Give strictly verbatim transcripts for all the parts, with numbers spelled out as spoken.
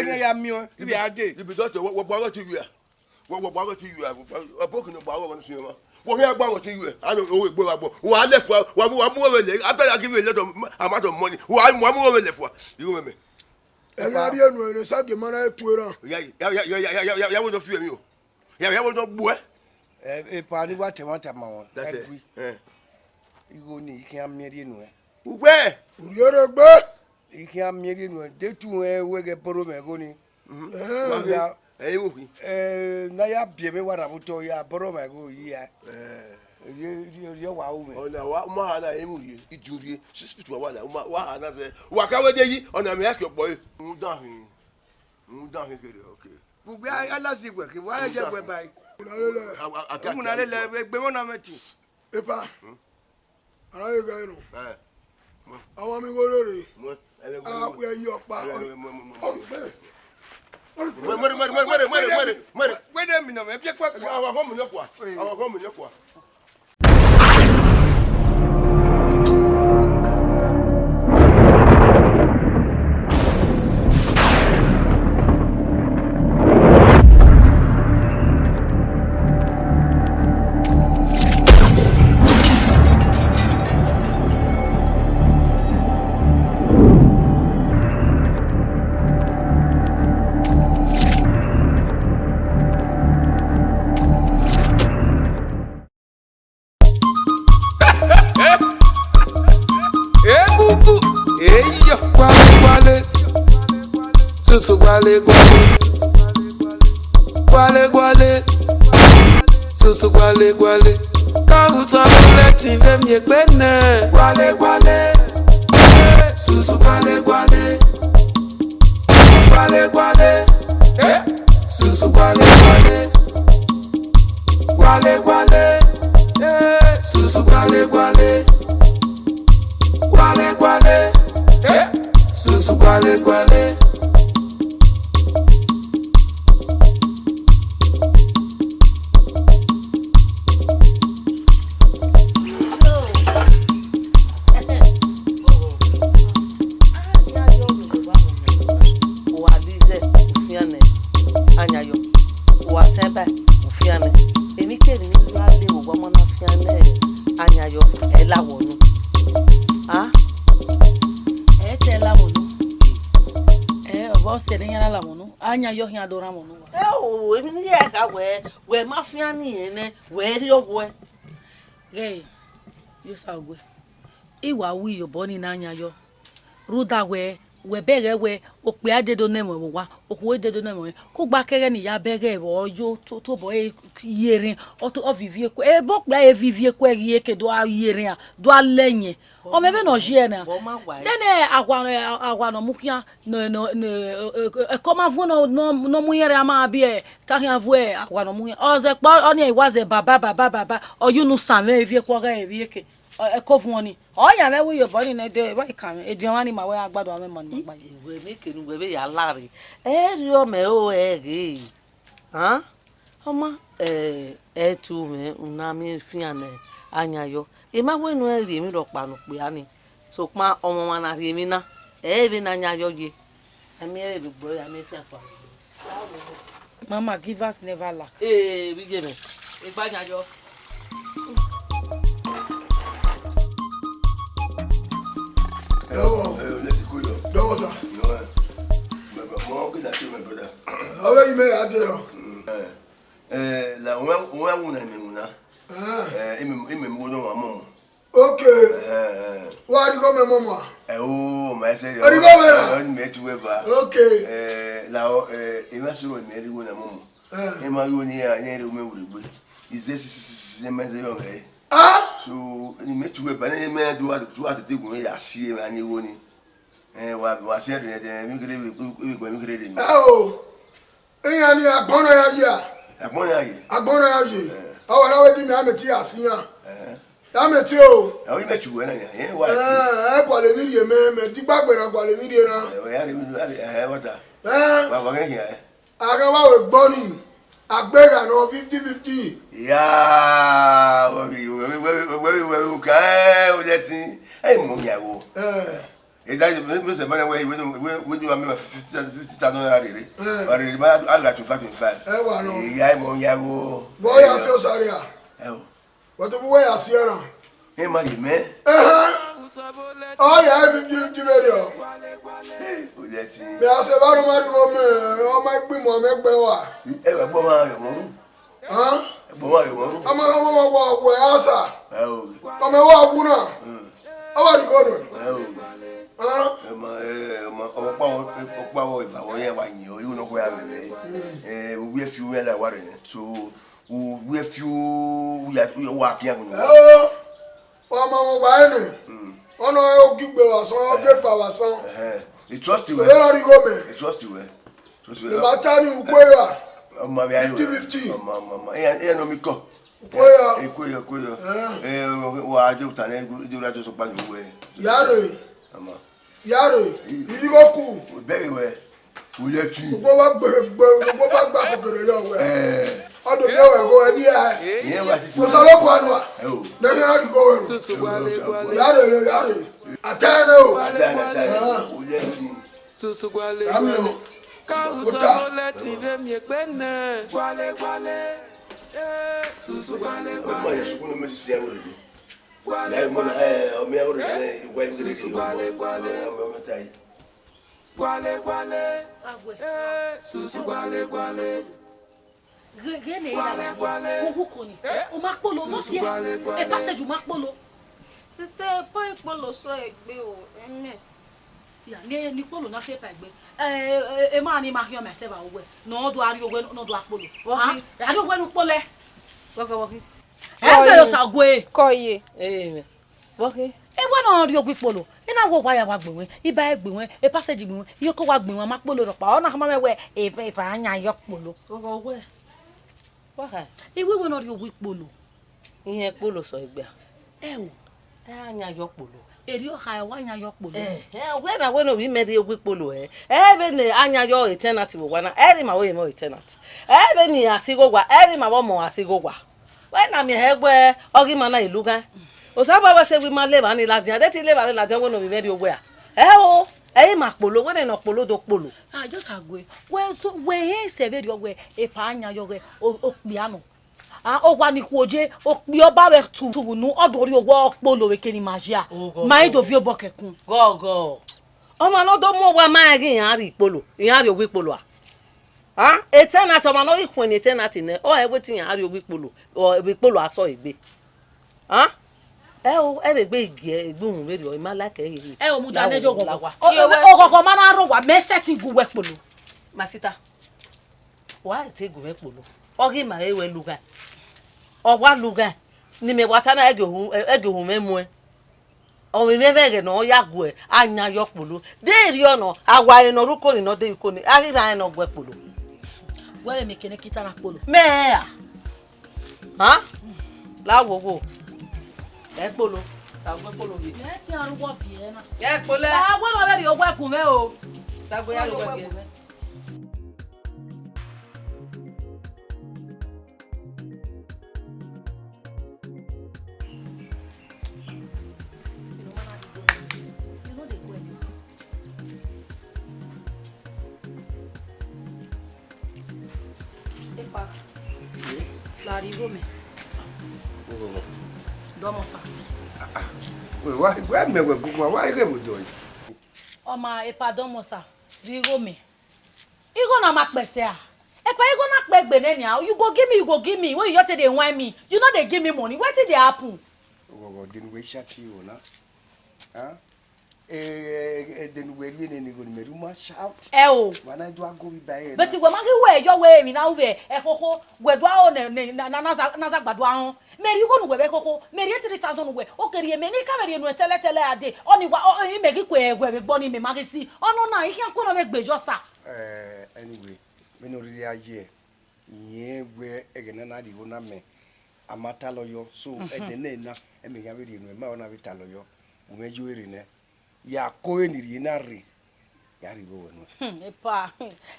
Ibe ne ya miẹn, ibe a dee. Ibi dọtẹ, wọ, wọ gba ọghe te yu a. Wọ, wọ gba ọghe te yu a. Ọbokhan ne gba ọghe ne si emwa. Wọ hia gba ọghe te yu a. A no, o we gbe wa gbọ. Wa lẹ fua, wa mu, wa mu ọghe lẹ. After I give you a lot of ma-, amount of money. Wa, wa mu ọghe lẹ fua. Igho mẹ mẹ. Ẹ gha rhie enu ẹre, sa gie ma na tu eran. Ya, ya, ya, ya, ya, ya, ya, ya, wo do fi emwi o. Ya, ya, wo do gbuẹ. Ẹ, epa ni wa tẹ mwa tama wọn. That's it. Ẹgui. Eh. Igho ni, I khian miẹn rhie nuẹn. Ugbẹ. Urhiẹrẹgbe. I khian miẹn rhie nuẹn. De tu ẹn wẹ ghẹ bọrọ mwẹ igho ni. Mhm. Eh. Wa ghe, ẹ, ẹ, ẹ, ẹ, na ya biẹ mwẹ wa rha vbe otọ ya bọrọ mwẹ igho yi ya. Eh. Rhie, rhie, rhie wa ru mwẹ. Ọna wa, ma ha na emu ye, idion rhie, six feet wa wa la, wa, wa ha na zẹ. Wa ka wẹ de yi, ọna mẹ ya ke ọkpọ re. Rhunmwuda hin, rhunmwuda hin kere, okay. Ugbẹ a, a la si wẹ ke, wa ya je wẹ ba. Umunalele, egbe mwẹ na mwẹ ti. Epa. Hmm? Ara ye gha nọ. Eh. Mu. Awa mi gho rere. Mu. Ẹvẹ gho. A wẹ yi ọkpa. Ẹvẹ, ẹvẹ, mu, mu, mu, mu. Mu, mu, mu, mu. Wẹ de mi nọ mẹ, biẹ kpẹ kpẹ. Awa kọ mu ni ọkua. Awa kọ mu ni ọkua. Egugu, eyo. Guale, guale. Susu guale, guale. Guale, guale. Susu guale, guale. Ka usa bulẹtin vbe miẹn egbe nẹ. Guale, guale. Susu guale, guale. Guale, guale. Eh? Susu guale, guale. Guale, guale. Eh, susu guale, guale. Guale, guale. Eh, susu guale, guale. Uwa ghi zẹ, u fian nẹ, Ayanyọ. Uwa sẹ ba, u fian nẹ. Enikeni ne I gha le vbe owa ọmọ na fian nẹ, Ayanyọ, ẹ la wọ unu. A? Ẹ te la wọ unu. Ẹ, ọ vbe ọ sẹ ne iran la wọ unu. Ayanyọ khian do rhan wọ unu. Ẹ o, emwi ne I ya gha wẹ, wẹ ma fian ne irẹn nẹ, wẹ rhie ọghuẹ. Ghẹ, yo sa ogue. I wa ru iyobọ nii ne Ayanyọ. Rhunmwuda wẹ, wẹ bẹghe wẹ, okpia dedo nẹ mwẹ vbe owa, okhuo dedo nẹ mwẹ. Kugba kẹghẹ ne I ya bẹghe vbe ọ yo to, tobọ ẹre ye erhẹn, ọ to, ọ viọ ivie kuẹ, ebe okpia ẹre viọ ivie kuẹ ghi eke do a ye erhẹn, do a lẹ ẹyẹn. Ọ mwẹ vbene ọ ye na. Wọ ma wa ẹre. Nene awa, awa ne ọ mu khian, ne, ne, ne, ẹ, ẹ, ẹko ma vuọn ne ọ, ne ọ, ne ọ mu irẹn rre, a ma biẹ, ka khian vuẹ awa ne ọ mu khian. Ọ zẹ kpọ, ọnii wa zẹ baba, baba, baba, ọ ye unu san mwẹ ivie kuọ ghẹ ivie eke. Ọ, ẹko vuọn ni. Ọ ya mwẹ wẹ iyobọ nii nẹ, de, wa kan mwẹ, ediọn mwa ni ma wẹ a gbadu amwẹ ma ni ma gba ye. Wẹ mẹ kene wẹ vbe ya lare. Ẹ rriọ mẹ o, ẹ ghe. Han? Ọ ma, ẹ, ẹ tu mwẹ, una miẹn fian nẹ Ayanyọ. I ma wẹ ne u rẹn rhie emwi rhọkpa ne okpia ni. Sokpan ọmwa ọmwa na rhie emwi na, ẹ i vbe ne Ayanyọ ye. A miẹn vbe gbe ya miẹn fian kpa. Mama, givers never lack. Ee, vbe iye mwẹ. Egba yan yọ. Ẹ wọ. Ẹ, o lẹ ti ko yọ. Dọwọ sa. Yọ ẹ. Mẹ bro, mo ke da ti mẹ brother. Ọghe yi mẹ ya de rọ. Mm, ẹ. Ẹ, la wọn wọn wọn na mẹ wọn na. Ah. Ẹ, ime ime mo no wa mọ mọ. Okay. Ẹ, ẹ. Wa ri gọ mẹ mọ mọ. Ẹ o, ma ẹsẹ rẹ. Ẹ ri gọ mẹ ra. Ẹ, mẹ tu wẹ ba. Okay. Ẹ, la o, ẹ, ẹ ma sọrọ mẹ ri gọ na mọ mọ. Eh. Ẹ ma yo ni a, ni ẹ ro mẹ wure gbe. Ize sisi sisi ne ma ẹsẹ yọ mẹ. Ah! So, ni mẹ tu wẹ ba ne mẹ do a do a tete gun ya si ẹ ma ni wo ni. Ẹ, wa wa si ẹ de de mi kere mi mi kere de mi. Ẹ o. Iran ni agbọn na ya ye a. Agbọn na ye. Agbọn na ya ye. Eh. Ọ wa na wẹ di mẹ a mẹ ti ya si yan. Eh. A mẹ ti o. Ẹ o, i mẹ tu wẹ na yan. Ẹ wa ti. Eh, ẹ gualọ emwi rhie mẹ, mẹ digbagbe na gualọ emwi rhie na. Ẹ, ya re mi, ya re, ẹ, wa ta. Eh. Wa wa ghe yan. A gha wa wẹ gbọ ni, a gbe gha nọ fifty fifty. Ya, wẹ ghi, wẹ ghi, wẹ ghi, wẹ ghi, wẹ ghi, wẹ ghi, wẹ ghi, ẹ, o lẹ tin, ẹ, mọ yan wo. Eh. Ẹ da, mi, mi sẹ, ma ya wẹ, wẹ, wẹ, wẹ, wẹ, wẹ, fifty, fifty thousand naira rere. Eh. Ọ rere, ma, a gha twenty-five, twenty-five. Ẹ wa nọ. Ẹ ya, ẹ mọ yan wo. Bọ ya si osare a. Ẹ o. But vbe uwẹ ya si ẹran? Ẹ ma rhie mẹ. Ẹhẹn. Ọ ya fifty fifty vberriọ. Ẹ, o lẹ ti. Mẹ a sẹ vbe arhunmwuda igho mẹ, ọ ma gbe imọ mẹ gbe wa. Ẹ wẹ gbọ ma yọ mọ ru. Hàn? Ẹ gbọ ma yọ mọ ru. Ọmọ ọmọ ọmọ wa wẹ asa. Ẹ o. Ọmọ wa wu na. Hmm. Ọ wa righo nọ. Ẹ o. Hàn? Ẹ ma, ẹ, ọmọ, ọmọ kpawọ, ọkpawọ eva wọ yẹn wa yin ọ, igho nọ khuẹ ya vbe vbe. Hmm. Ẹ, ovbi ẹfiu wẹ la wa rẹ. So, u wẹ fiu, u ya, u ya, wa pian gun. Ẹ o, wa ma mwẹ ọgua ẹnẹ. Mm. Ọ nọ rẹn ogigbe vbe asọn, ọ ghe efa vbe asọn. Ẹhẹn. I trust you, Ẹ eh. na righo mẹ. I trust you, eh. Trust you, Ẹ eh. ma ta ni ukwe ra. Ọmọ mi ayo. Fifty fifty. Ọmọ, ọmọ, ọmọ. Ẹ, ẹ nọ mi kọ. Ukwe ya. Ẹ, ukwe ya, ukwe ya. Eh. Ẹ, wa je uta ne, je ra je so pa ni uwe. Yare. Ọmọ. Yare, irigho ku. Bẹghe wẹ, u lẹ tu. Ugbọ wa gbe, gbe, ugbọ wa gba kokere yọ wẹ. Eh. Ọdọ mi wẹ go ẹni ẹ. Iye wa ti. Mo sọ lọ bu anua. Eh o. Ne ya ri go wẹ. Yare, yare. Atẹrẹ o. Atẹrẹ, atẹrẹ. Ah. U lẹ tu. Susu guale, Ami o. Guale. Ka Uta. Usa lẹ ti vbe miẹn egbe nẹ. Guale, guale. Eh, susu guale, guale. Ọmọ yẹn sunkún ló méjì sí ẹwọ rẹ. Guale, guale. Ọmọ yẹn rẹ, ìwà ìwé rẹ. Susu guale, guale. Ọmọ, ọmọ ta yìí. Guale, guale. Sagbe. Eh, susu guale, guale. Ghe, ghe ne ya. Guale, guale. Owu koni. Eh? O ma kpolo, no si e. Susu guale, guale. E passage u ma kpolo. Sister, epa ikpolo sẹ egbe o, ẹmẹ. Ya, ne, ne ikpolo na sẹ epa egbe. Eh, eh, eh, ma ni ma khian mẹ sẹ vbe owẹ. Ne ọ do a rrie owẹ, ne ọ do a kpolo. Vbọ khin? Ah, a rrie owẹ ne u kpolo. Vbọ khin, vbọ khin? Ẹ sẹ yo sa gue. Kọ ye. Eh, vbọ khin? E wẹ ne ọ rrie owa ikpolo. I na wẹ owa ya wa gbe wẹ, iba gbe wẹ, e passage gbe wẹ, iyeke owa gbe wẹ, a ma kpolo rhọkpa. Ọ na khama mwẹ wẹ, e, e, epa yan yọ kpolo. Vbọ wẹ? Wa kha. I wẹ wẹ ne ọ rrie owa ikpolo. Iran kpolo sẹ egbe a. Ẹ o. Ẹ a yan yọ kpolo. Erriọ kha, ẹ wa yan yọ kpolo. Eh, eh, wẹ na wẹ ne ovbi mẹ rrie owa ikpolo, eh. Ẹ vbene a yan yọ e tenant vbe owa na, ẹ rhie ima vbe ọmọ e tenant. Ẹ vbene iran si ghe owa, ẹ rhie ima vbe ọmọ a si ghe owa. Wẹ na miẹn hẹ wẹ ọghe ima na i lughan. Osanobua wẹ sẹ wẹ ima levba ni ladian, de te I levba ni ladian wẹ ne ovbi mwẹ rrie owa a. Ẹ o, ẹ i ma kpolo, wẹ nene ọ kpolo do kpolo. Ah, just a gue. Wẹ so, wẹ hẹ sẹ vberriọ wẹ epa yan yọ ghe o, okpia nọ. A, owa ni khuo je, okpia ọba vbe tu, tu unu, ọ do rrie owa ọkpolo vbe kene ima jia. Oghọ, ma i do oghọ. Viọ obọ kẹkun. Ghọghọ. Ọmwa ne ọ do mu owa ma rẹn ghe iran rrie ikpolo, iran rrie owa ikpolo a. A, e tenant, ọmwa ne ọ ghi khuẹnniẹn e tenant nẹ, ọ rẹn wẹ te iran rrie owa ikpolo, ọ, vbe ikpolo a sẹ egbe. A? Ẹ o, ẹ vbe egbe igie, egbe uhunmwu vberriọ, I ma like ẹre. Ẹ o, mudia nẹ je oghọghọ. Oghọghọ ma na rre owa, mẹ sẹtin gu wẹ kpolo. My sister, wa te gu mwẹ kpolo. Ọ ghi ma re wẹ lughan. Ọ wa lughan. Ne imẹ wa ta na, ẹgie ohun, ẹgie ohun mwẹ muẹn. Ọ mwẹ mwẹ ẹghẹ ne ọ ya gu a yan yọ kpolo. De erriọ nọ, a wa re ne ọ rre uko ni, ne ọ de uko ni, a ghi ra rẹn ne ọ gu ẹ kpolo. Wẹ vbe mẹ kene kita na kpolo. Mẹ a. Ha? La wo wo. Ẹ kpolo. Sa gu ẹ kpolo vbe. Mẹ te arun wọ viẹ na. Ẹ kpolo. La wẹ lọ vbe rrie owa ẹkun mwẹ o. Sa gu ya rrie owa ẹkun mwẹ. Epa. La rhie igho mẹ. Dọmọ sa. Wẹ wa, wẹ mẹ wẹ gugu, wa ighe vbe odọ yi. Ọ ma epa dọmọ sa, rhie igho mẹ. Igho na ma kpẹsẹ a? Epa igho na kpẹ egbe nẹ nia. You go give me, you go give me. When you just dey whine me, you no dey give me money. Wetin dey happen? Oghọghọ, de ne uwẹ chat you na. Huh? Eh, eh, eh, de ne uwẹ rhie nene igho ne mẹ rhie, u ma shout. Ẹ o. Wa na do ago vbe ba ẹre na. But wẹ ma ghi wẹ yọ wẹ emwi na ru vbe ẹkhokho, wẹ do aro ne, ne, na, na, na za, na za gbadua họn. Mẹ rhie igho ne uwẹ vbe ẹkhokho, mẹ rhie three thousand ne uwẹ, okere mẹ ne I ka vbe rhie nuẹn tẹlẹtẹlẹ a dee, ọni wa, ọ, ọ, mẹ ghi kue ẹguẹ vbe egbe ọni mẹ ma ghi si. Ọ nọ na, I khian kue nọ vbe egbe jọ sa. Eh, anyway, vbene ọ rhirhi a ye, irẹn wẹ ẹghẹ ne a na rhie igho na mẹ, a ma talọ yọ. So, ẹdẹ nẹ na, ẹmẹ khian vbe rhie nuẹn, ma ọ na vbe talọ yọ, u mwẹ yo ere nẹ. Ya ko vbene I rhie na rre, ya rhie igho wẹ nuẹn. Hmm, epa,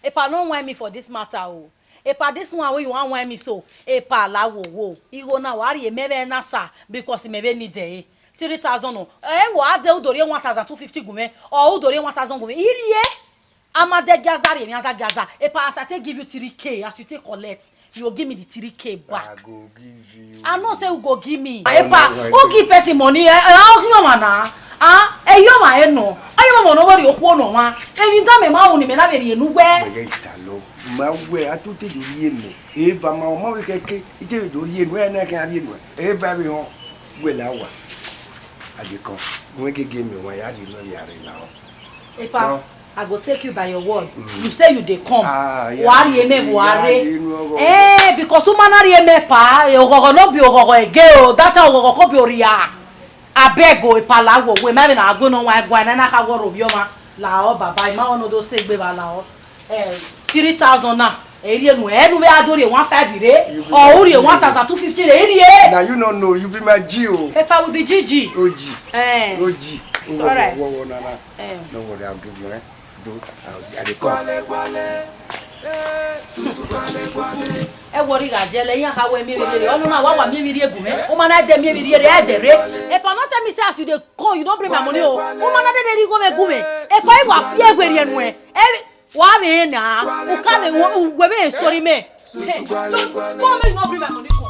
epa no whine me for this matter o. Epa, this one wey you wan whine me so, epa, la wo wo. Igho na wa rhie mẹ vbe na sa, because mẹ vbe need ẹre. Three thousand o. Eh, wa de u do rhie one thousand two fifty gu mwẹ, or u do rhie one thousand gu mwẹ. I rhie. Amadẹ gia za rhie emwi, a za gia za. Epa, as I take give you three K, as you take collect, you go give me the three K back. I go give you. I know say you go give me. Epa, who give person money? Eh, eh, ọ khian ọmwa na. Ah, ẹ i ọmwa ẹnọ. Ẹ i ọmwa ne ọ vbe rhie okhuo ne ọmwa. Emwi da mẹ ma ru ne mẹ na vbe rhie ne uwẹ. Mẹ ghẹ talọ. Ma wẹ, a to te do rhie mẹ. Eva ma, ọ ma vbe kẹke, I te vbe do rhie nuẹ, ẹ na khian rhie nuẹ. Eva vbe họn, wẹ la wa. A dẹ kọn. Wẹ gege mẹ wa ya rhie nuẹ vbe a rre la ọ. Epa, I go take you by your word. You say you dey come. Ah, yeah. Wa rhie mẹ, wa rre. Eh, because u ma na rhie mẹ pa, eh, oghọghọ no be oghọghọ ege o, that time oghọghọ ko be orria. Abeg o, epa, la wo wo, ma vbe na gu ne ọmwa guan na, na kha wọ rhovbiẹ ọmwa. La ọ, baba, I ma wọ ne ọ do sẹ egbe vba la ọ. Eh, three thousand na, ẹ rhie nuẹ, ẹ nu vbe a do rhie one five rre, or u rhie one thousand two fifty rre, ẹ rhie. Now you no know, you be my G o. Epa, we be G G. O G. Eh. O G. It's all right. Wo, wo, wo, na, na. Eh. No worry, I'll give you, eh. Do, I'll, I dey come. Ẹ wọrọ igha jẹ lẹ, iran kha wẹ miẹn vbe rhiere, ọnọna wa wa miẹn vbe rhie gu mwẹ, u ma na dẹ miẹn vbe rhiere, ẹ dẹ rre. Epa, no tell me say as you dey come, you don bring my money o. U ma na dede rhie igho mwẹ gu mwẹ. Epa, I wa fi ẹguẹ rhie nuẹ. Ẹ, wa vbe na, u ka vbe, u wẹ vbe story mẹ. Hey, don't, don't make you no bring my money come.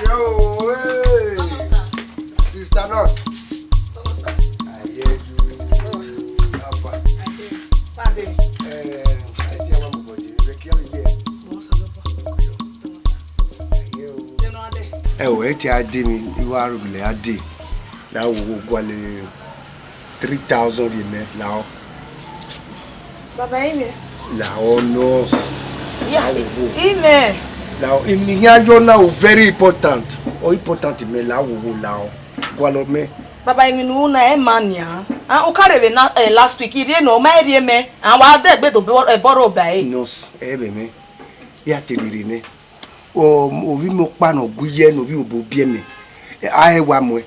Yo, hey. Sister Nurse. I hear you. How far? Eh, I hear one body. Ẹ o, ẹ tie a dee mẹ, I wa ru lẹ a dee. La wo wo gualọ three thousand rhie mẹ, la ọ. Baba, imẹ. La ọ, nurse. Ya, la wo wo. Imẹ. La ọ, imẹ hia yọ na o, very important. O important mẹ, la wo wo, la ọ. Gualọ mẹ. Baba, emwi ne u ru na, ẹ ma nian. Ah, u ka rre vbe na, eh, last week, I rhie nuẹ, u ma rhie mẹ. Ah, wa dẹ egbe do bọ-, eh, bọrọ ba ẹre. Nurse, ẹ vbe mẹ. Ya te rhirhi nẹ. Ọ, ovbi mẹ ọkpa ne ọ gu iye ne ovbi obo biẹ mẹ. A he wa muẹn.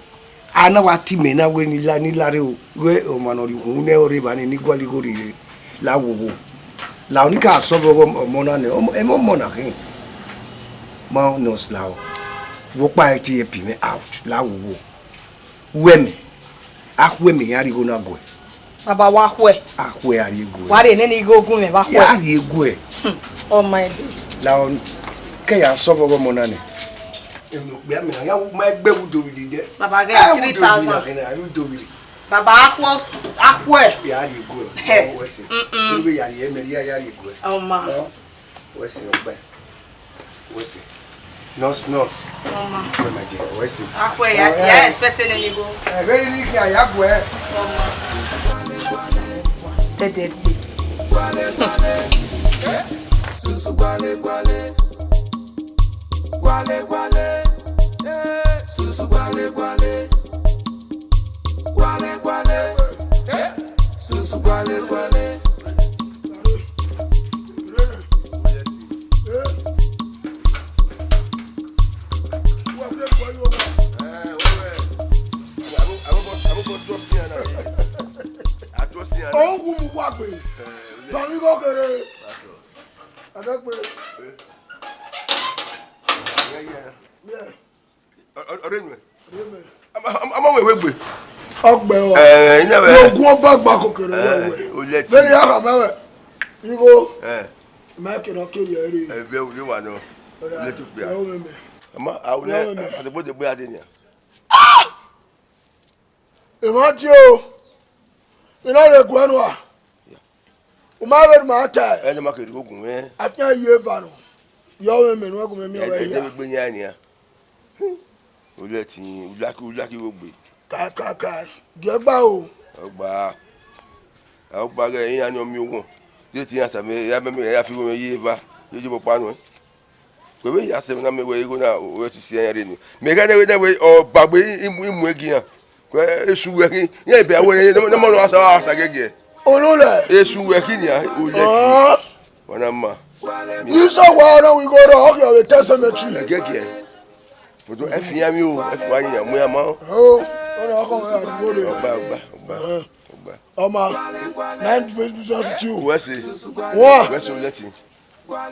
A na wa tie mẹ na wẹ ne I la, ne I la rre o. Wẹ ọmwa ne ọ rhie ukhunmwu nẹ, ọ rre evba ni, ne I gualọ igho rhie. La wo wo. La ọ ni ka sọvbẹ ọmọ na nẹ, ọmọ, ẹmwẹ ọmọ na khin. Ma nurse, la ọ. Wẹ ọkpa ẹre te ye pi mwẹ out. La wo wo. Wẹ mẹ, a khuẹ mẹ, ya rhie igho na guẹ. Baba, wa khuẹ. A khuẹ, a rhie guẹ. Wa rhie nene igho gu mwẹ, wa khuẹ. Ya rhie guẹ. Hmm, ọma ẹdẹ. La ọ, kẹ ya sọvbẹ ọmọ na nẹ. Emwi okpia mẹ na, ya wu ma egbe wu dovbi dẹ. Baba, ghe three thousand. Ẹ wu dovbi na, wu dovbi. Baba, a khuẹ, a khuẹ. Ya rhie guẹ. He. Wẹ sẹ. Mm-mm. Wẹ ya rhie mẹ, ya, ya rhie guẹ. Ọma. Ọ. Wẹ sẹ, ọgbẹn. Wẹ sẹ. Nurse, nurse. Ọma. Wẹ ma jẹ, wẹ sẹ. Akhuẹ ya, ya expect any go. Ẹ, very neat, ya, ya guẹ. Ọma. Dẹdẹ gbe. Susu guale guale. Guale guale. Eh, susu guale guale. Guale guale. Eh, susu guale guale. Ọ̀hún wù mí wá gbé. Bangigho kere. Adegbe. Yeah, yeah. Yeah. Ọ, ọ, ọ rre nuẹn. Rre nuẹn. Ama, ama, ama wẹ wegbe. Ọgbẹ ọ. Eh, ina wẹ. Ogun ọba gba kokere wẹ wẹ. Eh, o lẹ ti. Veni a khama wẹ. Igho. Eh. Ma kere ọ kere ẹre. Eh, vẹ o le wa nọ. Oya, le tu kpia. Vẹ o mẹ mẹ. Ama, a o nẹ, a de gbo de gbe a de nia. Emwa die o, I na rhe guẹ nua. U ma vbe ne ima tae. Ẹne ma kere ogun mwẹ. Afian ye eva nọ. Yọ vbe mẹ ne u gu mwẹ miẹn wẹ hia. Ẹdẹ vbe gbe yan nian. U lẹ ẹtin, u lucky, u lucky vbe ogbe. Ka, ka, ka. Gie gba o. Ọgba. Ọgba ghẹ iran ni ọ miẹn oghọn. Ye te iran sẹ amẹ, ya mẹ, mẹ, ya fi igho mwẹ ye eva. Ye je vbe ọkpa nuẹn. Wẹ vbe ya sẹ na mẹ wẹ igho na, wẹ ti si ẹre ni. Mẹ ghẹ nẹ wẹ, nẹ wẹ, ọ, bagbe i, i, i mu ẹgian. Wẹ, esu wẹ khin, iran ebe awẹ, ne, ne, ne, mọ nọ asa, asa gẹgẹ. Ololẹ. Esu wẹ khin nian, o lẹ ti. Ah. Wa na ma. Ni sọ wa ọnọ wẹ igho rọ, ọ khian vbe te cemetery. Gẹgẹ. Odo, ẹ fi iran mi o, ẹ fi wa yin iran mu iran ma. O, ọnọ ọkọ wẹ a dugbo re. Ọgba, ọgba, ọgba, ọgba. Ọma, nine business with you. Wẹ se. Wa. Wẹ se o lẹ ti.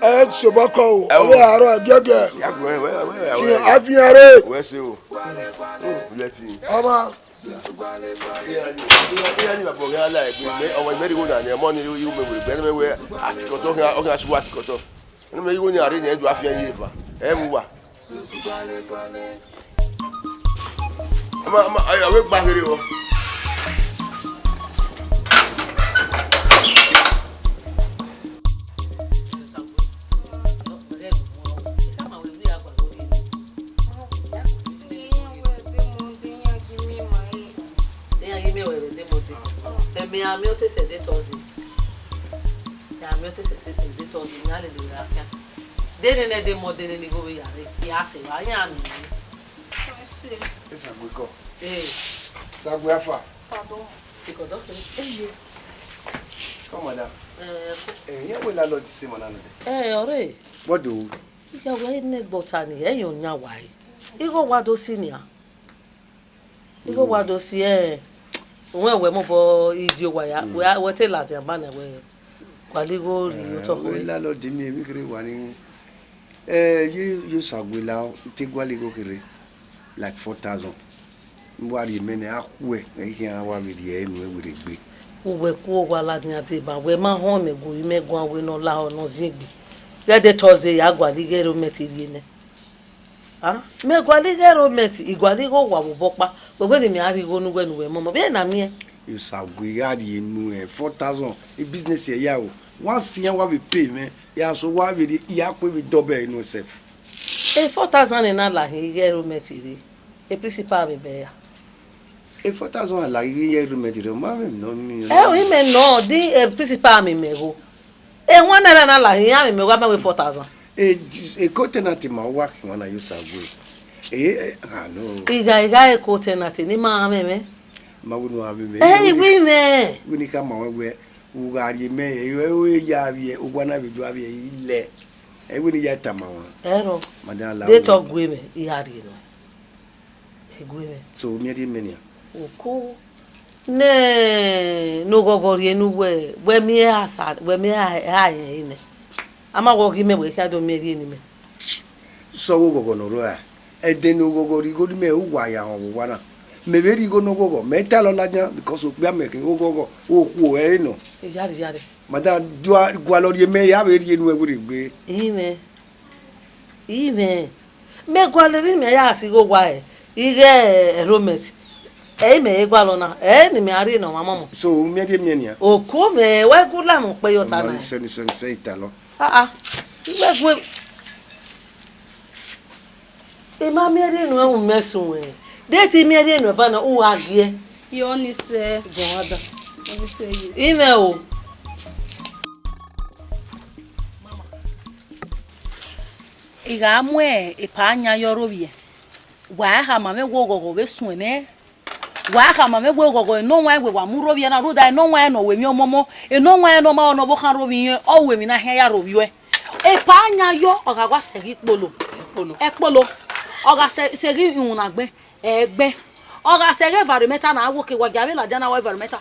Ẹ sobọ kọ o, ẹ wo. Ọvbe aro ẹgiẹgiẹ. Ya gu ẹ, wẹ, wẹ, wẹ, ti wẹ. Afian re. Wẹ se o. O, lẹ ti. Ọma. Iran ni, iran ni baba ọghe a la egbe, mẹ, ọmọ mẹ rhie igho na nẹ, ọmọ ni rhie igho mẹ wẹ egbe, ne mẹ wẹ, asikọtọ, ọ khian, ọ khian su asikọtọ. Ne mẹ igho ni a rhie nẹ, ẹ do afian ye eva. Ẹ mu wa. Ama, ama, ayo, avbe gba kherhe vbọ. Iran ghi miẹn ruẹ vbe de Monday. Ẹmwẹ a miẹn otese de Thursday. A miẹn otese de Thursday, iran lele ra khian. De nene de Monday nene igho vbe ya rre, I a sẹ evba, iran miẹn. Esa gbe kọ. Ee. Sagbe afa. Pardon. Sikọdọ kere. Eye. Come on now. Eh, eh, iran wẹ landlord sẹ emwa na nọ dẹ. Eh, ọre. What do? Iyawe ne ẹgbẹe ọta ni, ẹ i yan ọyan wa re. Igho wa do si nian. Igho wa do si, eh, wẹ wẹ mobọ idio wa ya, wẹ, wẹ te ladian banẹ wẹ gualọ igho rhie otọ. Eh, wẹ landlord miẹn emwi kherhe wa ni. Eh, ye, ye Osaguẹla, I te gualọ igho kherhe, like four thousand. Ne uwa rhie mẹ nẹ, a khuẹ, ẹ i khian wa vbe rhie ẹre nuẹn werriegbe. Uwẹ ku owa ladian deba, wẹ ma họn mẹ gu imẹ guan wẹ ne ọ lahọ ne ọ ziengbe. Ghẹ de Thursday ya gualọ igho ẹre mẹ te rhie nẹ. Ah, mẹ gualọ igho ẹre mẹ te, I gualọ igho owa vbe obọ ọkpa, wẹ wẹ ne imẹ a rhie igho ne uwẹ ne uwẹ mọmọ, vbene a miẹn. Osague gha rhie nuẹn four thousand, e business ẹre ya o. Wa siẹn wa vbe pay mwẹ, ya so wa vbe rhie, I ya kue vbe dọbẹ ẹre nuẹn sef. E four thousand na la hin igho ẹre mẹ te rre. E principal vbe bẹ ya. E four thousand a la ghi ye agreement rẹ, ma vbe nọ ni. Ẹ o, imẹ nọ, di e principal mi mẹ gho. E one naira na la hin, iran mi mẹ gho, a ma wẹ four thousand. E, e co-tenant ma wa khian na yo sa gbe. E, e, ah, no. Igha, igha e co-tenant ni ma mwẹ mwẹ. Ma wẹ nu a mwẹ mwẹ. Ẹ, I wẹ mwẹ. Wẹ ni ka ma wẹ wẹ, u gha rhie mẹ, e, e, e ya vbiẹ, owa na vbe do a vbiẹ, ilẹ. Ẹ wẹ ni ya tama wa. Ẹrọ. Madam Lawo. De tọ gue mwẹ, I gha rhie nọ. Eguemẹ. So, u miẹn rhie mẹ nian? Oko. Nẹ, ne oghọghọ rhie ne uwẹ, wẹ miẹn asa, wẹ miẹn a, a rẹn ẹre nẹ. A ma wẹ ọ ghi mẹ wẹ khian do miẹn rhie ne imẹ. Sẹ ọghe oghọghọ ne ọ rrọọ ra? Ẹdẹ ne oghọghọ rhie igho ne imẹ, uwa ya họn vbe owa na. Mẹ vbe rhie igho ne oghọghọ, mẹ i ta ẹre ladian, because okpia mẹ khin oghọghọ, okhuo ẹre nọ. Iyare, iyare. Madam, do a gualọ rhie mẹ, ya vbe rhie nuẹn werriegbe. Imẹ. Imẹ, mẹ gualọ emwi mẹ ya si igho owa ẹre, ighẹ enrollment, ẹ i mẹ i gualọ na, ẹ i ne imẹ a rhie ne ọmwa mọmọ. So, u miẹn rhie miẹn nian? Oko mẹ, wẹ gu la mwẹ ukpẹ ye ọta na. Sẹ, sẹ, sẹ, sẹ, italọ. Ah, ah, I wẹ gu, I ma miẹn rhie nuẹn, u mẹ suẹn. De te I miẹn rhie nuẹn ba na, u gha giẹ. Yọ ni sẹ. Jọ wa da. Ọ ni sẹ ye. Imẹ o. I gha mu epa yan yọ rhovbiẹ, wa khama mwẹ wẹ oghọghọ vbe suẹn nẹ, wa khama mwẹ wẹ oghọghọ enọwanrẹn wẹ wa mu rhovbiẹ na, rhunmwuda enọwanrẹn ne ọ ru emwi ọmọmọ, enọwanrẹn ne ọ ma rẹn ne ọvbokhan rhovbiẹ irẹn, ọ ru emwi na khian ya rhovbiẹ. Epa yan yọ, ọ gha wa sẹ ghi kpolo, ẹ kpolo, ọ gha sẹ, sẹ ghi iwunna gbẹn, ẹ gbẹn. Ọ gha sẹ ghe environmental na, a wo ke wa gia vbe ladian na wa environmental.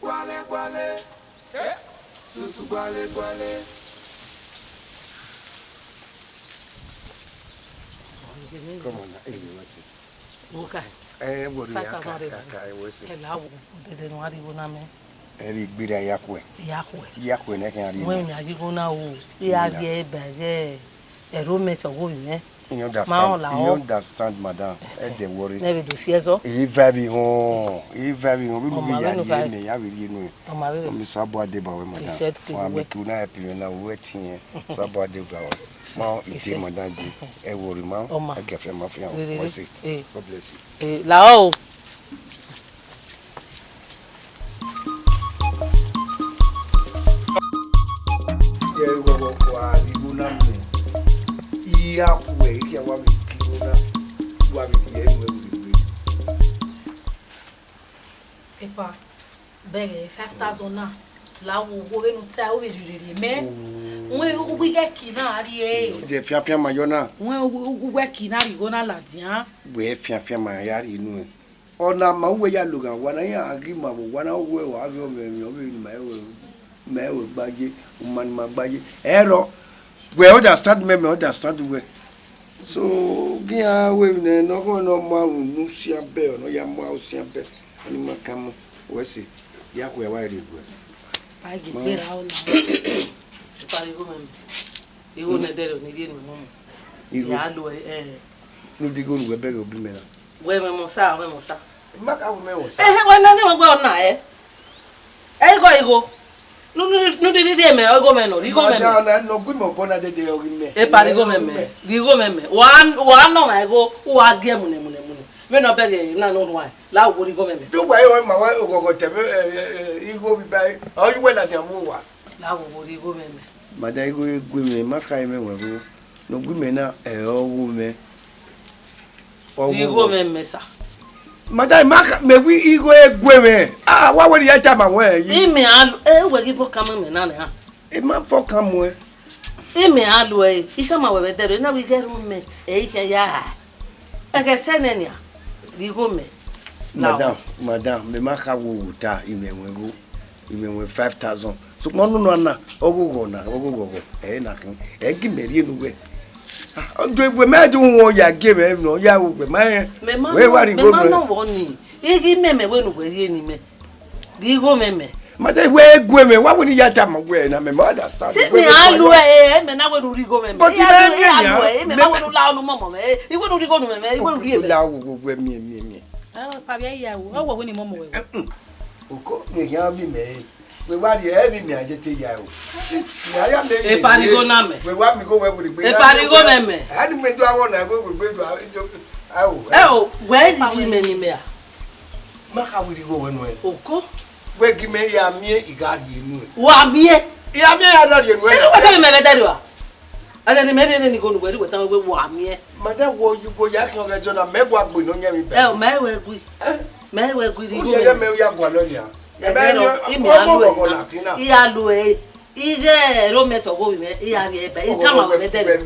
Guale, guale. Eh? Susu guale, guale. Come on now. Hey, what's it? Oka. Eh, what do you Five thousand aka, rand. Aka, eh, what's it? Ẹ la wo, dede nu a rhie igho na mẹ. Ẹ vbe gberra ya khuẹ. Ya khuẹ. Ya khuẹ ne ẹ khian rhie. Wẹ mẹ. Mẹ a yi igho na o. Ẹ a rhie ba ghẹ. Ẹrọ mẹ tọ wo mẹ. You understand? Ma ọ la ọ. You understand, madam? Ẹ dẹ worry. Ne vbe do si ẹzọ. Eva vbe họn, eva vbe họn. Vbe nu Ọ ma vbe vbe ya nu rhie ka mẹ, ya vbe rhie nu. Ọ ma vbe. Ọ mi sa bua de ba wẹ, madam. He said, Wa mi wẹ. Ku na help you na, wẹ tiẹn. Sa bua de ba wẹ. Ma He ide said, madam de. Ẹ worry ma. Ọ ma. Ẹ gẹfẹ ma fian. Rere. Wẹ se. Eh. God bless you. Eh, la ọ o. Ẹ ghọghọ kua igho na mẹ. I ya khuẹ, I khian wa vbe ke igho na, wa vbe rhie ẹre mu ẹvbo egbe. Epa, bẹghe five thousand na, la wo wo vbene u ta, u vbe rhie rhie mẹ. Wẹ uwu ighẹ ki na rhie. Ọ de fianfian ma yọ na. Wẹ uwu ighẹ ki na rhie igho na ladian. Wẹ fianfian ma ya rhie inu ẹn. Ọna ma uwẹ ya loghan owa na, iran ghi ma vbe owa na, uwẹ wa ghi ọmwẹ emwi ọvbehe ne ima ru, ima ru gbaye, uma ne ima gbaye. Ẹrọ, Wẹ understand me, me understand wẹ. So, gi a wẹ ne nọ, ọ nọ ma unu sian bẹ, ọ nọ ya ma sian bẹ. Ani ma ka mu, wẹ si, ya khu ya wa rhie guẹ. Ba gi gbe ra o na. Pariwo mẹ. Igho nẹ dẹrẹ ni rhie ne mọmọ. Igho. Ya lo, eh. Nu di igho nu wẹ bẹghe obi mẹ na. Wẹ mẹ mọ sa, wẹ mọ sa. Ma ka wẹ mẹ mọ sa. Eh, wẹ na ni wẹ gbe ọna, eh. Ẹ igho, igho. Nu, nu, nu di rhie mẹ, igho mẹ nọ, igho mẹ nọ. Ma da ọna, nọ gu mẹ obọ na dede, ọ ghi mẹ. E pariwo mẹ mẹ, igho mẹ mẹ. Wa, wa nọ ma igho, wa gie mune, mune, mune. Vbene ọ bẹghe na nọ ruan, la wo igho mẹ mẹ. Do wa yo ma wa ogogo tẹ mẹ, eh, eh, eh, igho bi ba, ọ yi wẹ ladian vbe owa. La wo igho mẹ mẹ. Ma da igho gu mẹ, ma kha mẹ wẹ vbo. Ne ọ gu mẹ na, ẹ, ọ wu mẹ. Ọ wu. Igho mẹ mẹ sa. Ma da ma kha, mẹ wi igho gu mẹ. Ah, wa wẹ ya ta ma wẹ yi. Imẹ a lu, e wẹ ghi fọ kan mẹ na nẹ ha. E ma fọ kan mu ẹ. Imẹ a lu ẹ, I khama wẹ vbe ẹdẹrẹ, na wi ghe roommate, ẹ I khẹ ya ha. Ẹghẹ sẹ nẹ nia, rhie igho mẹ. Madam, madam, mẹ ma kha wo ta, imẹ wẹ igho. Imẹ wẹ five thousand. Sokpan ọnọna na, ọghọghọ na, ọghọghọ, ẹ na khin. Ẹ gi mẹ rhie ne uwẹ. Ah, ọ do egbe, mẹ do wọn ya gie mẹ nọ, ya ru egbe, ma rẹn. Mẹ ma wẹ nọ, wa rhie mẹ igho ma mẹ. Nọ vbọ ni. I ghi mẹ mẹ wẹ ne uwẹ rhie ne imẹ. Rhie igho mẹ mẹ. Ma de wẹ gu mẹ, wa wẹ ne I ya tama wẹ na, mẹ ma understand. Si wẹ mẹ wẹ a lu ẹ, ẹ, mẹ na wẹ ne u rhie igho mẹ mẹ. But I a mẹ lu, I a mẹ lu ẹ, ẹ, mẹ ma wẹ ne u la ọnu mọmọ mẹ, ẹ, I wẹ ne u rhie igho nu mẹ mẹ, I wẹ ne u rhie mẹ. La wo wo wẹ mie mie mie. Ẹ, pa vbe ya wo, ọ wẹ wẹ ne mọmọ wẹ. Oko, mẹ ya bi mẹ. Wẹ wa rhie ẹmwẹ mẹ a je te ya o. Sis, mẹ a ya mẹ. E pariwo na mẹ. Wẹ wa mi igho wẹ wẹ gbe. E pariwo mẹ mẹ. A ni mẹ do awọ na wẹ wẹ gbe do a jo. Awo. Ẹ o, wẹ yi mẹ ni mẹ a. Ma kha wiri igho wẹ nuẹ. Oko. Wẹ gi mẹ ya mie I gha rhie nuẹ. Wa mie. Ya mie ya na rhie nuẹ. Ẹ wẹ tẹmẹ mẹ vbe dẹrẹ wa. Ẹdẹ ni mẹ rhie ne igho nu wẹ rhie wẹ tama wẹ wa mie. Ma da wọ yi wọ ya khian ọghẹ jọ na mẹ wa gbe ne ọ yan mi bẹ. Ẹ o, mẹ wẹ gui. Ẹ? Mẹ wẹ gui rhie igho. U rhie mẹ ya gualọ nia. Ẹ bẹ no, imi a lu ẹ. I a lu ẹ. Ighẹ ẹro mẹ tọ gho mẹ, I a rhie ẹbẹ, I tama wẹ vbe dẹrẹ.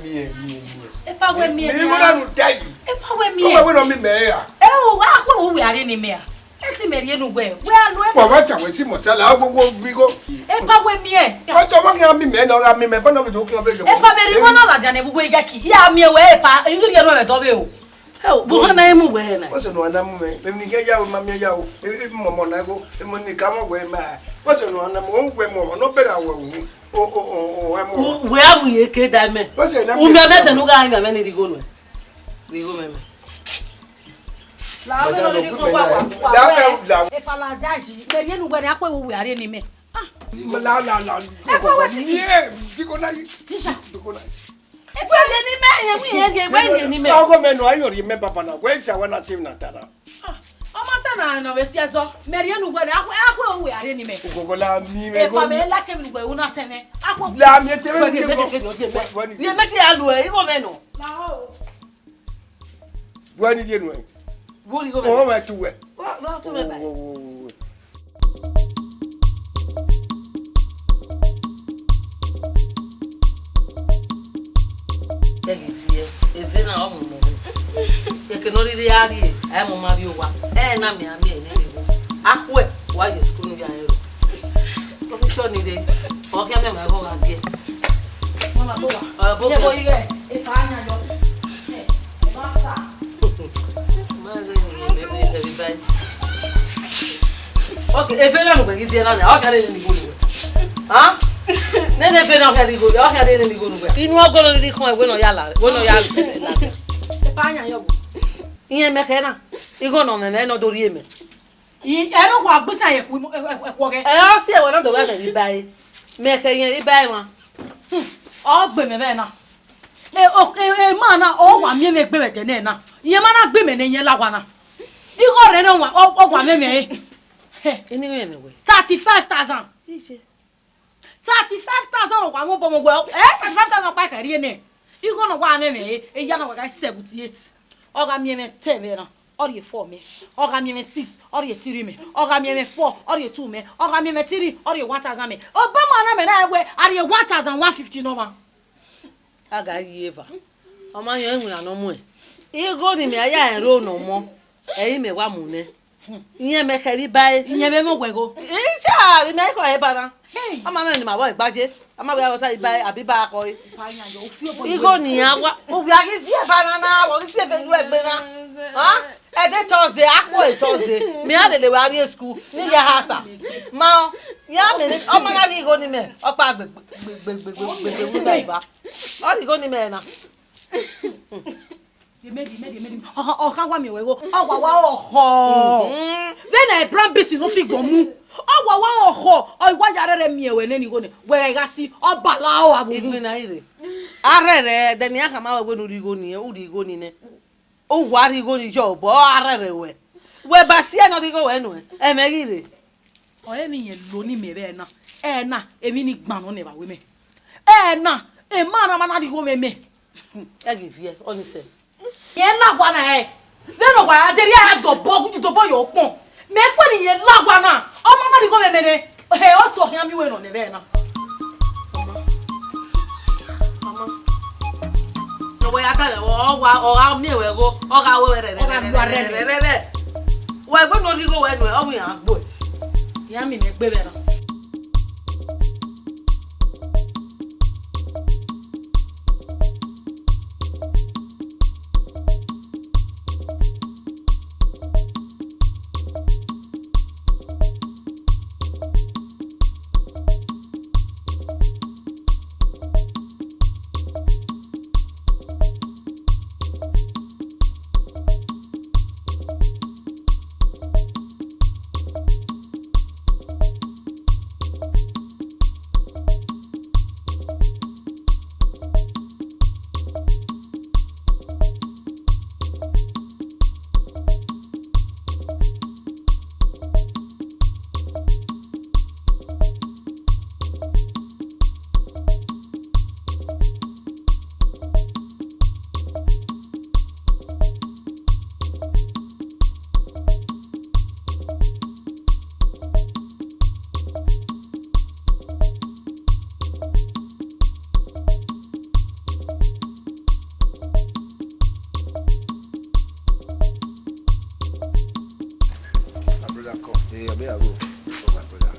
Epa wẹ mie. Mi wẹ na nu dẹ yi. Epa wẹ mie. Wẹ wẹ no mi mẹ ya. Ẹ o, wa kwe wo wẹ a rhie ne mẹ a. E si mẹ rhie nu wẹ, wẹ a lu epa. Wa wa sa wẹ si mọ sala, wo wo bi go. Epa wẹ mie. Ọ tọ wa gha mi mẹ na, ọ gha mi mẹ, bọ na bi do ki ọ be yo. Epa mẹ rhie wa na ladian ne vbe uwu igaki. I a mie wẹ epa, I ghi rhie nu ẹmwẹ dọ vbe o. Ẹ o, bu hana emu wẹ na. What's no ana mu mẹ? Mẹ ni ghe ya o, ma mie ya o. E, e, mọmọ na go. E mo ni ka mọ wẹ ma. What's no ana mu? O wẹ mọ, no be ra wẹ wu. O, o, o, o, ẹ mọ. Wẹ a mu ye ke da mẹ. What's na? U mẹ mẹ tẹnu gha mẹ mẹ ni rhie igho nu. Rhie igho mẹ mẹ. La o mẹ ni rhie igho wa wa. La mẹ la. E pa la da ji. Mẹ ni enu wẹ ni a kwe wu wẹ a rhie ne mẹ. Ah. La la la. E pa wẹ si. Ye, diko na yi. Kisha. Diko na yi. Epa rhie ne mẹ, ẹ wi ẹ rhie, wẹ rhie ne mẹ. Ọgọ mẹ nọ, ayọ rhie mẹ baba na, wẹ sa wẹ na te na ta na. Ah, ọ ma sa na nọ vbe si ẹzọ, mẹ rhie ne uwẹ rẹ, akhue, akhue uwẹ a rhie ne mẹ. Ugogo la mi mẹ. Epa mẹ la kevin uwẹ una tẹmẹ. Akhue. La mi tẹmẹ. Rhie mẹ ti a lu ẹ, igho mẹ nọ. La o. Wẹ ni rhie nuẹ. Wo ni igho mẹ. Ọ mẹ tu wẹ. Wa, wa tu mẹ ba. Wo, wo, wo, wo. Ẹghe viẹ, eve na ọ mu mọ. Eke ne ọ rhirhi a rrie, a mu ma vbe owa. Ẹ na mẹ a miẹn ne rre. Akhue, wa ye school ya ro. Ọ fi sọ ni re. Ọ khian mẹ ma gho gha gie. Mama, go wa. Ọ, go. Ye go ighe, e ka nya yo. E, e ba sa. Okay, eve na nu gbe ghi die na, ọ kare ni go nu. Ha? Nene eve na ọ kare ni go, ọ kare ni go nu gbe. Inu ọgọrọ ni khọn ẹwe nọ ya la, ẹwe nọ ya la. Epa yan yo. Iyen mẹ kẹ na, igho nọ mẹ, mẹ nọ do rhie mẹ. I, ẹre wa gbesa ye ku, ẹkhuọghẹ. Ẹ, ọ si ẹwẹ na do wẹ mẹ rhie ba ẹre. Mẹ kẹ yẹn rhie ba ẹre mwa. Hmm, ọ gbe mẹ vbe na. E, o, e, e, ma na, ọ wa miẹn mwẹ egbe vbe ẹdẹ nẹ na. Iyẹn ma na gbe mẹ ne iyẹn la wa na. Igho rẹ nọ wa, ọ, ọ wa mwẹ mwẹ re. Hẹ. Ini mwẹ mwẹ wẹ. Thirty-five thousand. Iye. Thirty-five thousand ọ wa mwẹ obọ mwẹ wẹ. Eh, thirty-five thousand kpa kẹrẹ nẹ. Igho nọ wa mwẹ mwẹ re. Eya na wa gha seventy-eight. Ọ gha miẹn mwẹ ten vbe na. Ọ rhie four mẹ. Ọ gha miẹn mwẹ six, ọ rhie three mẹ. Ọ gha miẹn mwẹ four, ọ rhie two mẹ. Ọ gha miẹn mwẹ three, ọ rhie one thousand mẹ. Obama na mẹ na wẹ, a rhie one thousand one fifty nọ ma. A gha yi eva. Ọ ma yọn iwinna ne ọ muẹn. Igho ni mẹ a ya rẹn ro ne ọ mọ, ẹ i mẹ wa mu nẹ. Iyẹn mẹ khẹ vbe iba ẹre. Iyẹn mẹ mwẹ wẹ igho. Isa, vbe mẹ khọ ẹre ba na. Hey. Ọ ma mwẹ ne ima vbọ gbaje. Ọ ma wẹ a ta iba ẹre, abi iba khọ ẹre. Igho ne iran wa, ovbi a ghi viẹ ba na na, vbe ọ ghi si ebe yu ẹgbe na. Ha? Ẹdẹ Thursday, akpọ e Thursday. Mẹ a lele wẹ a rrie school, ne I ya ha sa. Ma ọ, ya mẹ ne, ọ ma na rhie igho ne imẹ, ọ kpa gbe, gbe, gbe, gbe, gbe, gbe, gbe, gbe, gbe, gbe, ọ rhie igho ne imẹ na. Emedi, emedi, emedi. Ọ, ọ kha wa miẹn wẹ igho, ọ wa wa ọhọ. Mhm. Vbene Brown Beast ne u fi gbọn mu. Ọ wa wa ọhọ, ọ wa ya rẹrẹ miẹn wẹ nene igho nẹ. Wẹ gha si, ọ bala ọ avbe Igbin na ire. A rhẹrẹ, ẹdẹ ne iran khama wẹ wẹ ne u rhie igho ni, u rhie igho ni nẹ. U wa rhie igho ni yọ obọ, ọ a rhẹrẹ wẹ. Wẹ ba si ẹre ne ọ rhie igho wẹ nuẹn, ẹmwẹ ghi rre. Ọ emwi iyẹn lo ni mẹ vbe ẹna. Ẹna, emwi ni gban nọ nẹ evba wẹ mẹ. Ẹna, emwa na ma na rhie igho mwẹ mẹ. Ẹ ghi viẹ, ọ ni sẹ. Rẹn na wa na ẹ. Vbene ọ wa ra deghẹ a dobọ, dobọ ye ukpọn. Mẹ kue ne irẹn la wa na. Ọ ma na rhie igho mwẹ mẹ nẹ. He, ọ tọ khian miẹn uwẹ nọ nẹ vbe ẹna. Mama. Mama. Ne wẹ ya gale, ọ wa, ọ gha miẹn wẹ igho, ọ gha wẹ rẹ, ọ gha rẹ, rẹ, rẹ, rẹ, rẹ. Wẹ wẹ ne ọ rhie igho wẹ nuẹn, ọ wẹ iran gbe. Iran miẹn mẹ gbe vbe ẹna. My brother, come. Hey, Abe Aro. Oh, my brother.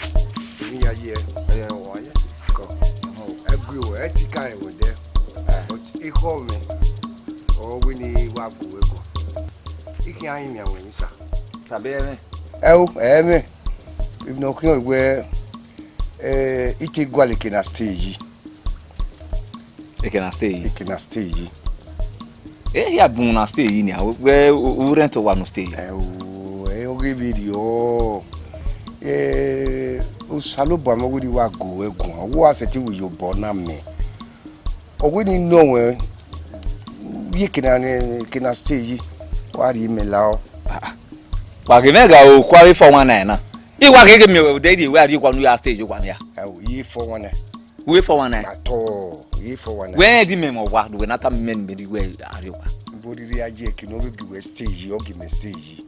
Emi ya ye. Eh, oh, yeah. Come. Oh, I agree with, I think I was there. Eh. But he called me. Oh, we need wa go, we go. He can't hear me when you, sir. Tabe ẹmwẹ. Ẹ o, ẹmwẹ. If no can we, eh, ite gualeke na stay yi. Eke na stay yi. Eke na stay yi. Eh, ya bun na stay yi ni, a, wẹ u, u rent wa no stay yi. Ẹ o, ẹ o ghi vbe rriọ. Eh, Osanobua mẹ, ọ wẹ ne wa go ẹguan, wa sẹtin wi ye obọ na mẹ. Ọ wẹ ne I nọ wẹ, ye eke na, eke na stay yi, wa rhie mẹ la ọ. Ah, ah. Wa ghe mwẹ gha okhuo avbe four one nine na. I wa ghe ghe miẹn wẹ odẹ rhie wẹ a rhie okhuo ne u ya stay yi okhuo mẹ ya. Ẹ o, ye four one nine. Wẹ four one nine. At all, ye four one nine. Wẹ rẹn di mẹ mwẹ owa, do wẹ na tama mẹ ne mẹ rhie wẹ a rhie okhuo. Vbe orhirhi a ye eke ne ọ vbe gie wẹ stay yi, ọ gie mẹ stay yi.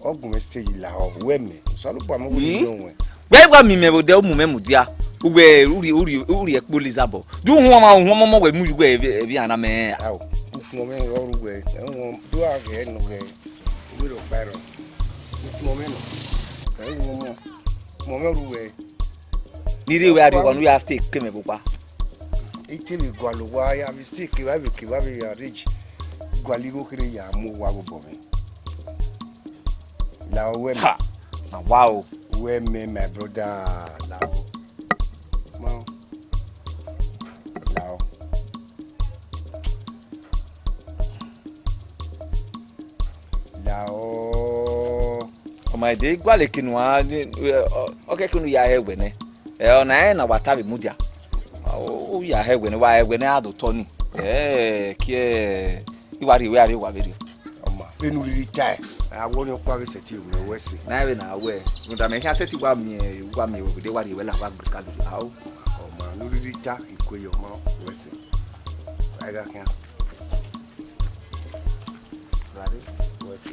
Ọ gu mwẹ stay yi lahọ, wẹ mẹ, Osanobua mẹ, wẹ Hmm? nọ wẹ. Wẹ wa miẹn mẹ vbe odẹ, u mu mwẹ mudia. Uwẹ, u rhie, u rhie, u rhie ẹkpo Elizabeth. Do u huọnmwa, u huọnmwa ọmọ wẹ mu ye uwẹ, ẹvbi, ẹvbi ana mẹ. Ao, u huọnmwa mwẹ ọ ru wẹ, ẹ huọnmwa, do a ghẹ nọ ghẹ, u vbe rhọkpa ẹrọ. U huọnmwa mwẹ nọ, ẹ huọnmwa ọmọ, huọnmwa mwẹ ọ ru wẹ. Ni rhie wẹ a rhie okhuo ne u ya stay ke mẹ vbe okpa. I te vbe gualọ owa ya vbe stay kevbe vbe kevbe vbe arrange. Gualọ igho kherhe ya mu owa vbe obọ mwẹ. Lahọ wẹ mẹ. Ha! Na wa o. Wẹ mẹ, my brother, lahọ. Ma o. Lahọ. Lahọ. Ọ ma de gualọ eke ne uwa, ọ, ọ kẹke ne u ya hẹ wẹ nẹ. Ẹ, ọna rẹn na wa ta vbe mudia. U ya hẹ wẹ nẹ, wa hẹ wẹ nẹ, a do tọ ni. Ẹ, kiẹ, I wa rhie wẹ a rhie owa vberriọ. Ọ ma, vbene u rhirhi tae, a wẹ ọnii ọkpa vbe sẹtin wẹ wẹ ẹse. Na vbe na wẹ, rhunmwuda mẹ khian sẹtin wa miẹn, wa miẹn wẹ vbe de wa rhie wẹ la wa gbe ka do. Ao. Ọ ma, ne u rhirhi ta, I kue yọ, ọ ma, wẹ ẹse. A i gha khian. Vbare, wẹ ẹse.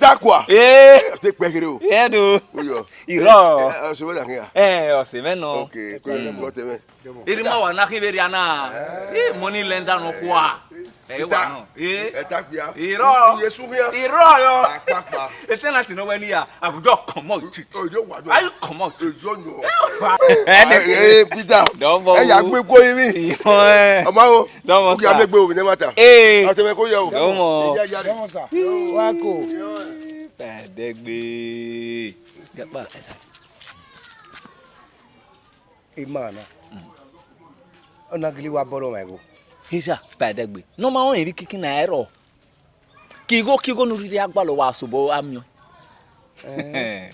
Peter Akua. Eh. Te kpẹ kere o. Eh, do. Uyọ. Irọ. Eh, eh, ọsẹ mwẹ na khian. Eh, ọsẹ mwẹ nọ. Okay, kọ ẹ kọ tẹ mwẹ. Iri ma wa na khin vberriọ na. Eh, money lender nọ khua. Eh, wa nọ. Eh. Ẹ ta kpia. Irọ. Iye su khian. Irọ yọ. Akpakpa. Eternity nọ wẹ ni ya. Abuja come out. Ojo wa do. Ayi come out. Ojo nọ. Eh, Peter. Dọmọ. Ẹ ya gbe kwo yin mi. Irọ ẹ. Ọma o. Dọmọ sa. Uya me gbe omi ne mata. Eh. Atẹmẹ ko yẹ o. Dọmọ. Iya ya. Dọmọ sa. Wa ko. Pẹdẹgbe. Gẹpa. Ima na. Ọ na gele wa bọrọ ọmwa igho. Isa, pẹdẹgbe. Ne ọ ma rẹn emwi kiki na ẹrọ. Ke igho ke igho ne u rhirhi a gbalọ wa sobọ a miẹn. Eh.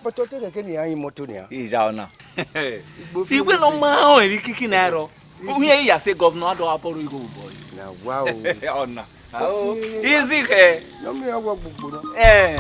But ọ te khẹke ne iran yin imoto nian. Iya ọna. Igbo fi Iwe ne ọ ma rẹn emwi kiki na ẹrọ. Uhiẹn ya sẹ gọvnọ a do a bọrọ igho obọ. Na wa o. Ọna. Ao. Easy khẹ. Nọ miẹn wọ gbogbo na. Eh.